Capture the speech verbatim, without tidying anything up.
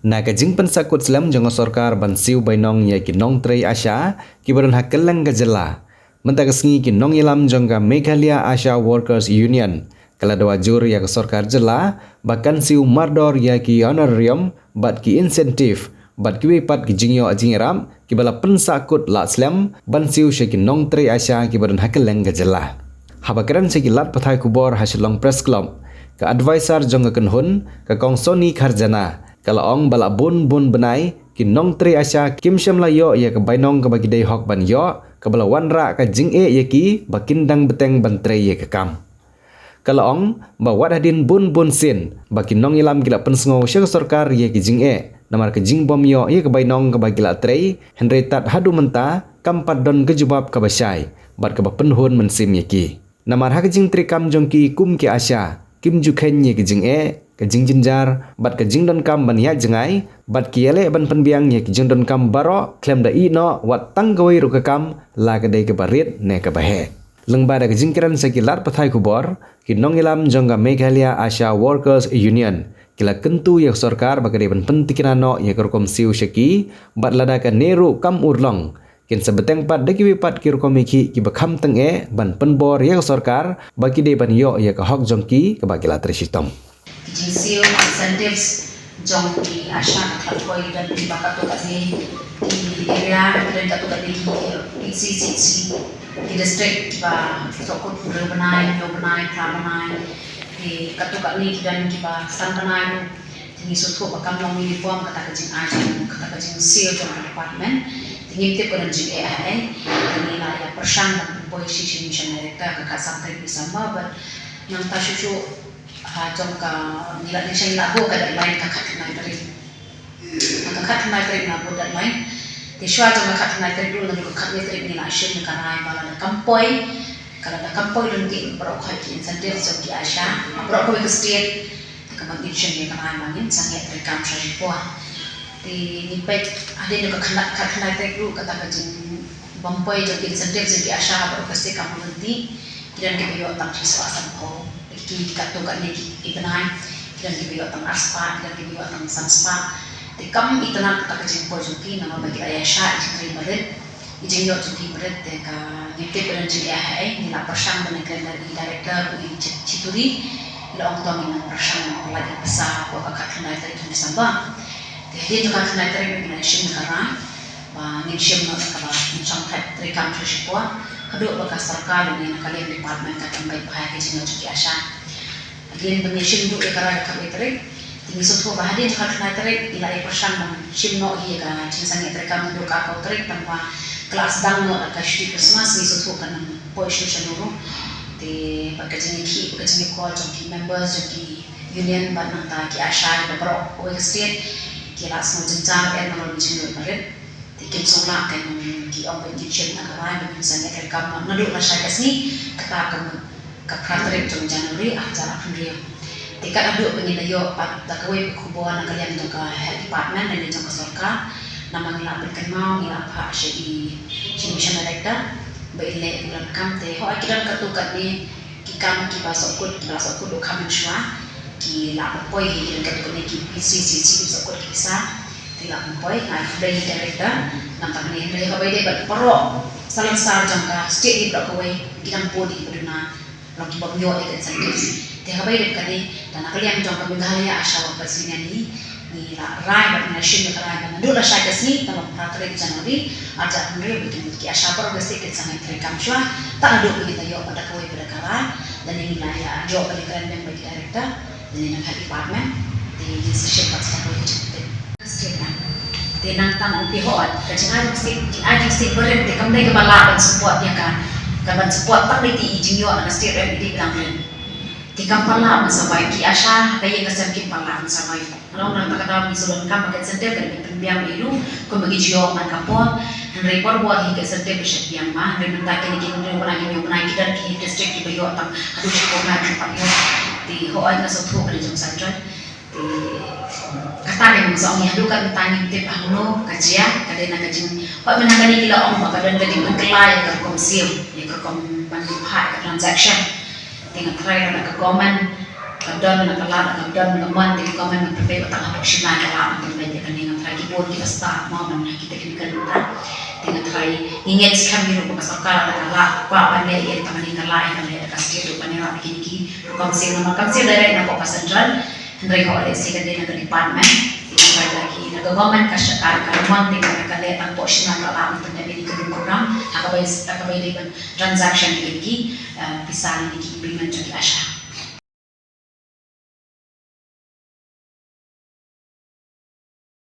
Na ka jingpynsahkut slem jong ka sorkar ban siew bainong ïa ki nongtrei ASHA kiba don ha kylleng ka jylla, mynta ka sngi ki nongïalam jong ka Meghalaya ASHA Workers Union ka la dawa jur ïa ka sorkar jylla ba kan siew mardor ïa ki honorarium bad ki incentive bad kiwei pat ki jingïoh jingïarap kiba la pynsahkut lah slem ban siew sha ki nongtrei ASHA kiba don ha kylleng ka jylla. Haba kren sha ki lad pathai khubor ha Shillong Press Club, ka advisor jong ka kynhun, ka Kong Sony Kharjana, ka la ong ba la bun bun bnai ki nongtrei ASHA kim shym la ïoh ïa ka bainong kaba ki dei hok ban ïoh, kaba la wanrah ka jingeh ïa ki ba kin dang bteng ban trei ïa ka kam. Ka la ong ba wat hadien bun bun sien ba ki nongïalam ki la pynsngew sha ka sorkar ïa ki jingeh namar ka jingbym ïoh ïa ka bainong kaba ki la trei, hynrei tad haduh mynta kam pat don ka jubab kaba shai bad kaba pynhun mynsiem ïa ki. Namar ha ka jingtreikam jong ki kum ki ASHA, kim ju kheiñ ïa ka jingeh, ka jingjynjar bad ka jingdonkam ban ïaid jngai, bad ki ïaleh ban pynbiang ïa ki jingdonkam baroh khlem da ïeh noh wat tang kawei ruh ka kam, la ka dei kaba rit ne kaba heh. Lyngba da ka jingkren sha ki lad pathai khubor, ki nongïalam jong ka Meghalaya ASHA Workers Union ki la kyntu ïa ka sorkar ba ka dei ban pyntikna noh ïa ka rukom siew sha ki, bad lada kane ruh kam urlong, kin sa bteng pat da kiwei pat ki rukom ïakhih kiba kham tyngeh ban pynbor ïa ka sorkar ba ki dei ban ïoh ïa ka hok jong ki kaba ki la trei shitom. Ki jingsiew incentives jong ki ASHA ka khlad poi don kiba katto katne ki area, don katto katne ki P C C C, ki district kiba sahkut hynriew bnai, hynñiew bnai, phra bnai, ki katto katne ki don kiba san bnai. Te ngi sngewthuh ba kam long uniform kata ka jingai jong, kata ka jingsiew jong ka department. Te ngim tip ka don jingeh ha ei. Te ngi la ïa pyrshang ban pynpoi sha i Mission Director ha ka khatsan tarik December, bad nangta shuh shuh ha jong ka, ngi la, ngi la buh ka deadline ka khatkhyndai tarik. Ha ka khatkhyndai tarik ngi la buh deadline. Te shuwa jong ka khatkhyndai tarik ruh, naduh ka khatkhyndai tarik ngi la shim ïa ka rai ba lada kam poi, ka lada kam poi lynti baroh khoit ki incentive jong ki ASHA ha baroh kawei ka state. Te ka ban ngin shim ïa ka rai ba ngin sangeh treikam sha shipor. Te ngi peit hadien ka khatkhyndai, khatkhyndai tarik ruh kata ka jingbym poi jong ki incentive jong ki ASHA ha baroh ka state kam lynti. Ki don kiba ïoh tang shispah sanphew, ki katto katne ki bnai, ki don kiba ïoh tang arspah, ki don kiba ïoh tang sanspah. Te kam itynnad kata ka jingpoi jong ki namar ba ki la ïa shah ïa ki trei barit. I jingïoh jong ki barit te ka ngim tip ba don jingeh ha ei. Ngi la pyrshang ban ïakren bad i director, i Chi-, Chituri, i la ong to ngin nang pyrshang ban pynlait ïa ka pisa hapoh ka khatkhyndai tarik jong December. Te hadien jong ka khatkhyndai tarik ngi la shim ïa ka rai ba ngin shim noh kaba ngin shong thait treikam sha shipor haduh ba ka sorkar lane na ka liang department ka pynbeit bha ïa ka jingïoh jong ki ASHA. Hadien ba ngi shim duh ïa ka rai ka khatkhyndai tarik, te ngi sngewthuh ba hadien jong ka khatkhyndai tarik ngi la ïa pyrshang ban shim noh hi ïa ka jingsangeh treikam naduh ka arphew tarik, tangba ka la sdang noh da ka shuti Christmas, ngi sngewthuh kan nang poi shuh shano ruh. Te bad ka jingïakhih bad ka jingïakor jong ki members jong ki union bad nangta ki ASHA kiba baroh kawei ka state, ki la sngew jynjar eh nalor ki jingïoh barit. Te kim sngewlah, kan ki ong ba kin shim ïa ka rai ba kin sangeh treikam naduh lashai ka sngi, kata ka mut ka phra tarik jong January arhajar arphew hynriew. Te kat haduh ba ngin da ïoh pat da kawei ka khubor na ka liang jong ka health department lane jong ka sorkar, namar ngi la pynkynmaw, ngi la phah sha i Chief Mission Director ba in leh ïa ka kam. Te hooid ki don katto katne ki kam kiba sahkut, kiba la sahkut ruh kham mynshuwa, ki la pynpoi hi. Ki don katto katne ki P C C C kiba sahkut ki pisa, ki la pynpoi. Nga ai khublei ïa i director, namar kane hynrei haba ïadei bad baroh salonsar jong ka state hi baroh kawei, ki dang bun hi kiba duna, long kiba ym ïoh ïa ka incentives. Te haba ïadei bad kane, da na ka liang jong ka Meghalaya ASHA Workers Union hi, ngi la rai bad ngi la shim ïa ka rai ba naduh lashai ka sngi, ka long phra tarik January arhajar arphew hynriew, ba kin mut ki ASHA baroh ka state kin sangeh treikam shuwa, tad haduh ba ngin da ïoh pat da kawei pat da ka rai. Lane ngi la ïa ïoh ban ïakren beit bad i director lane na ka health department. Te ngin sa shim pat sa da kawei ka jingpyntip. State na. Te nangta ong phi hooid, ka jingai jong state, jingai jong state barit te kam dei kaba lah ban support ïa ka, ka ban support tang dei te i jingïoh na ka state rem i dei ba dang rit. Te kam pat lah ban survive, ki ASHA ha ka ïing ka sem kim pat lah ban survive. Nga ong nangta ka daw ngi sa donkam ba ka incentive ka dei ban pynbiang ïa u kumba ngi ju ïoh man ka por. Hynrei por bor hi ka incentive ka shah biang ma, hynrei mynta kine ki hynriew bnai, hynñiew bnai ki don ki district kiba ïoh tang haduh shiphew bnai kim pat ïoh. Te hooid nga sngewthuh ka dei jong Central. Te kata ne mynta ngi haduh katta ngim tip hangno ka jia, ka dei na ka jing, hooid mynta kane ki la ong ba ka don ka jingpynkylla ïa ka rukom siew, ïa ka rukom ban phah ïa ka transaction. Te nga tharai lada ka government Ka don na ka lad, ka don na ka mon, te ka mon ban pynbeit ba tang hapoh shimla ka lad ban pynbeit ïa kane. Nga tharai ki bun kiba stad mo ban ha ki technical mynta. Te nga tharai ngi ngeit skhem ïa ruh ba ka sorkar ka lad, ka kwah ban leh ïa kane, ka lad ïa kane, ka state ruh ban ïarap ïa kine ki council, namar council direct na ka central. Hynrei ka leh sha kane na ka department. Te nga tharai da ki na ka government ka shakar ka mon, te ka leh tang hapoh shimla ka lad ban pynbeit ïa kane ka program. Ha kaba, ha kaba ïadei ban transaction ïa ki, eh, pisa ïa ki payment jong ki ASHA.